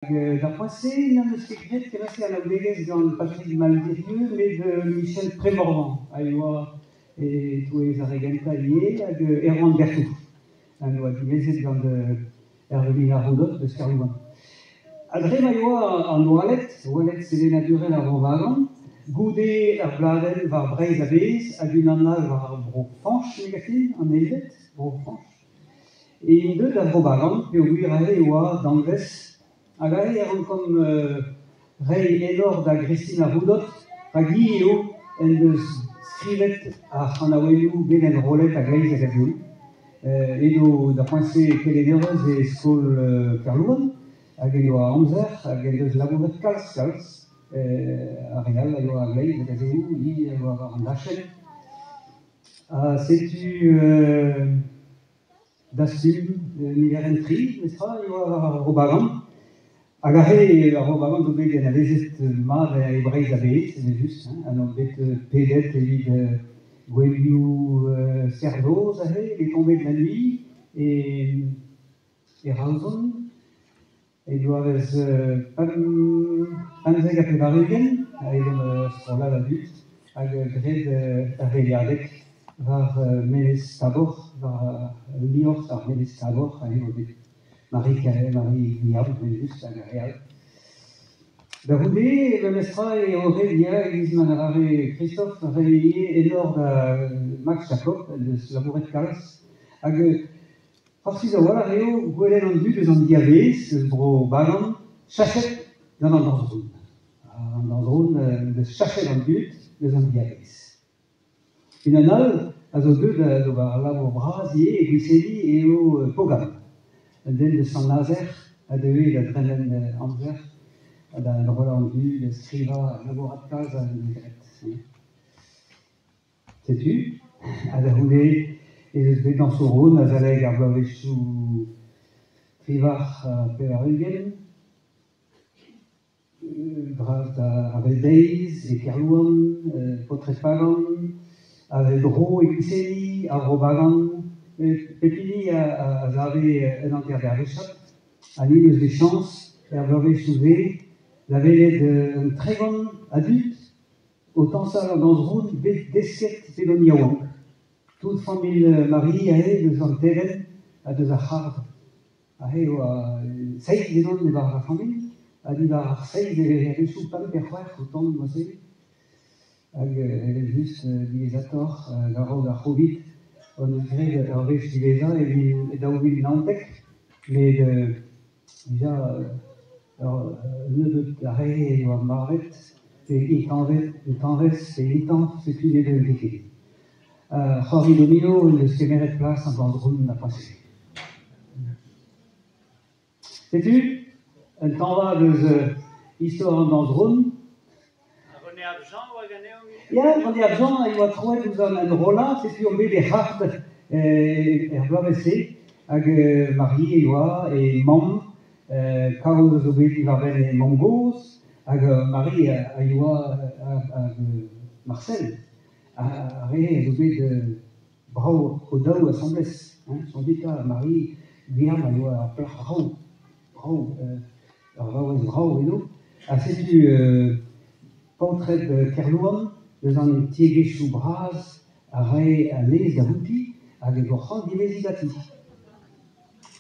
Hag d'ar poent-se n'am eus ket graet kement-se anaoudegezh gant Patrick Malrieu met Michel Prémorvan a yoa e-touez ar re gentañ ivez hag Erwan Berthou en doa dimezet gant Hervelina Roudot eus Kerlouan. Ha dre ma yoa an oaled, oaled sevenadurel ar Vro-Vagan, goude ur bladenn war Breizh a-bezh hag unan all war ar Bro-Fañch nemetken, an eilvet, Bro-Fañch, int deuet da Vro-Bagan peogwir aze e oa danvez hag aze e rankomp reiñ enor da Gristina Roudot rak hi eo en deus skrivet ar c'hanaouennoù bet enrollet a-gleiz hag a-zehou. Edo da poent-se kelennerez e skol Kerlouan hag en doa amzer hag en deus labouret kalz-kalz. Ar re all a yoa a-gleiz hag a-zehou, hi a oa war an dachenn. Ha setu Dastum niverenn tri, memestra, e oa war ar Vro-Bagan. Hag aze ar Vro-Bagan zo bet anavezet mat e Breizh a-bezh, evel-just, hein, ha n'omp bet pedet evit gouelioù serr-noz aze, Les Tombées de la Nuit e e Roazhon. E bloavezh 95 aet omp ur strollad a dud hag graet ur veilhadeg war Menez Tabor, war liorzh ar Menez Tabor aze eo bet Marie Marie Guillaume evel-just hag ar re all. Da c'houde memestra eo ret ivez e-giz ma lavare Christophe reiñ ivez enor da Max Jacob en deus labouret kalz hag Farsus a-walc'h eo gwelet an dud eus an diavaez, eus bro Bagan, chachet gant an dañs-roud. An dañs-roud en deus chachet an dud eus an diavaez. Unan all a zo deuet d'ober al labour bras ivez e Gwiseni eo Pogam, un den eus Sant-Nazer a deue da dremen amzer da enrollañ an dud, da skrivañ, labourat kalz a vez graet. Setu, ha da c'houde ez eus bet dañsour azalek ar bloavezhioù 98 gras da Avel-Deiz e Kerlouan, Paotred Pagan, Avel-Dro e Gwiseni, ar Vro-Bagan, pep hini a save un hanter-dervezhiad ha ni 'neus bet chañs er bloavezhioù-se da welet un 30 a dud O tañsal an dañs-roud bet desket p'edon yaouank. Tout familh Marie aze deus an tevenn ha deus ar c'hard. Aze e oa seizh edon e-barzh ar familh ha diwar ar seizh e veze a-wechoù pemp pe c'hwec'h o tont neuze. Hag evel-just diwezhatoc'h, a-raok ar C'hovid, hon eus graet ur wech diwezhañ evit 2019 met dija ur nebeud a re e oa marvet pe intañvet, intañvez pe intañv, setu ne deuent ket. C'hoari domino en deus kemeret plas an dañs-round ha pase. Setu un tañva eus istor an dañs-round. René Abjean oa ganeomp ivez? Ya, René Abjean a yoa troet ouzh an enrollañ, setu omp bet e c'hard er bloavezh-se hag Marie e oa e mamm, kaoz a zo bet diwar-benn he mamm-gozh hag Marie a yoa hag Marcel ar re a zo bet brav o-daou asambles, hein, soñjit 'ta, Marie Guillaume a yoa ur plac'h brav, brav. Ur vaouez vrav eno ha setu paotred Kerlouan eus an tiegezhioù bras a rae al lez da voutiñ hag e vo c'hoant dimeziñ ganti.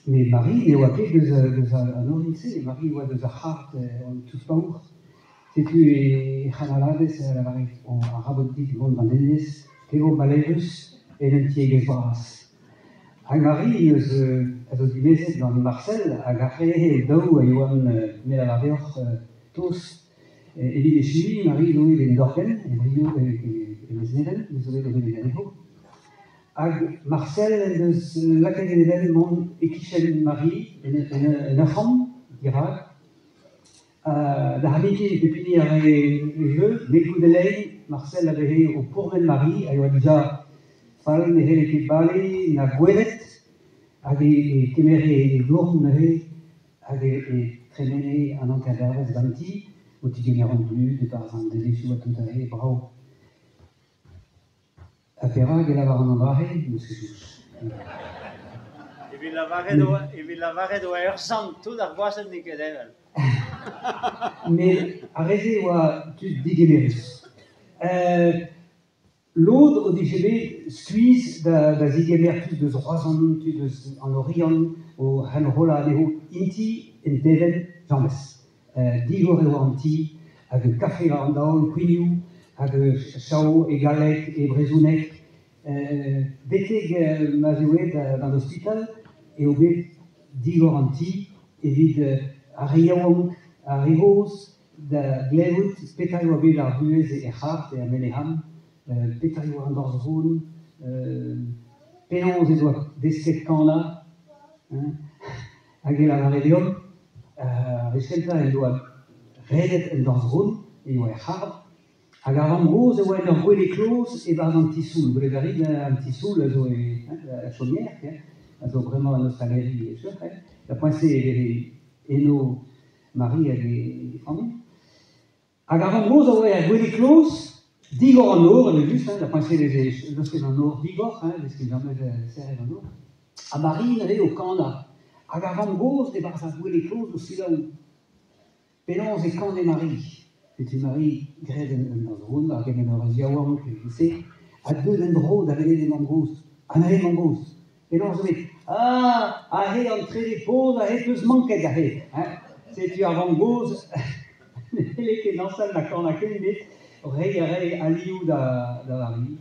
Met Marie ne oa ket eus eus an orin-se, Marie a oa eus ar c'hard an touz paour. Setu he c'hamaladez a lavare arabat dit mont d'an enez, te vo maleürus en un tiegezh bras. Hag Marie eus a zo dimezet gant Marcel hag ar re daou a yoa me lavar deoc'h tost evit echuiñ Marie zo bet en dorgenn e Brio e Lesneven me zo bet o welet anezho hag Marcel en deus lakaet en e benn mont e-kichen Marie en en ur c'hamp dirak da c'halliñ pep hini a rae e jeu met goude lein Marcel a veze o pourmen Marie a yoa dija fall ne c'helle ket bale na gwelet hag e kemere e dourn neuze hag e tremene an hanterdervezh ganti o tigemer an dud e-barzh an devezhioù ha tout aze brav. Ha perak e lavaran an dra-se? N'eus ket soñj. Evit lavaret oa evit lavaret oa ur sant, tout ar gwazed n'eo ket heñvel. Met ar re-se e oa tud digemerus. Lod o dije bet skuizh da zegemer tud eus Roazhon, tud eus an Oriant, o enrollañ anezho int-i en tevenn james. Digor e oa an ti, hag kafe war an daol, kouignoù, hag chao e galleg, e brezhoneg. Betek ma'z eo aet d'an ospital eo bet digor an ti evit ar re yaouank, ar re gozh da glevout petra e oa bet ar vuhez er c'hard, er Meneham, petra e oa an dorzh-roun, penaos ez oa desket kanañ, hag e lavare deomp ar wech kentañ en doa redet en dorzh-roun, e oa er c'hard, hag ar vamm-gozh e oa en ur gwele-kloz e-barzh an ti-soul. Gwelet a rit an ti-soul a zo e la chaumière, a zo bremañ en ostaleri e Cheuc'h. Da poent-se e veze eno Marie hag he familh. Hag ar vamm-gozh a oa er gwele-kloz, digor an nor evel-just, da poent-se e veze laosket an nor digor, ne vez ket james serret an nor. Ha Marie neuze o kanañ. Hag ar vamm-gozh e-barzh ar gwele-kloz o selaou. Penaos e kane Marie? Setu Marie graet un dañs-round ar gemenerez yaouank evel-se, ha deuet en-dro da welet he mamm-gozh. Ha neuze mamm-gozh, penaos zo bet? Ah, aze an trede poz, aze 'peus manket aze. Hein? Setu ar vamm-gozh ne c'helle ket dañsal na kanañ ken met reiñ a rae alioù da Marie.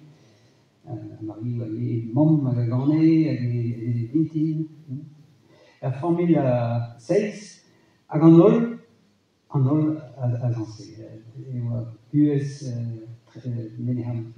Marie hag he mamm hag a gane hag he vintin. Ur familh a seizh hag an holl an holl a zañse. E oa buhez Meneham.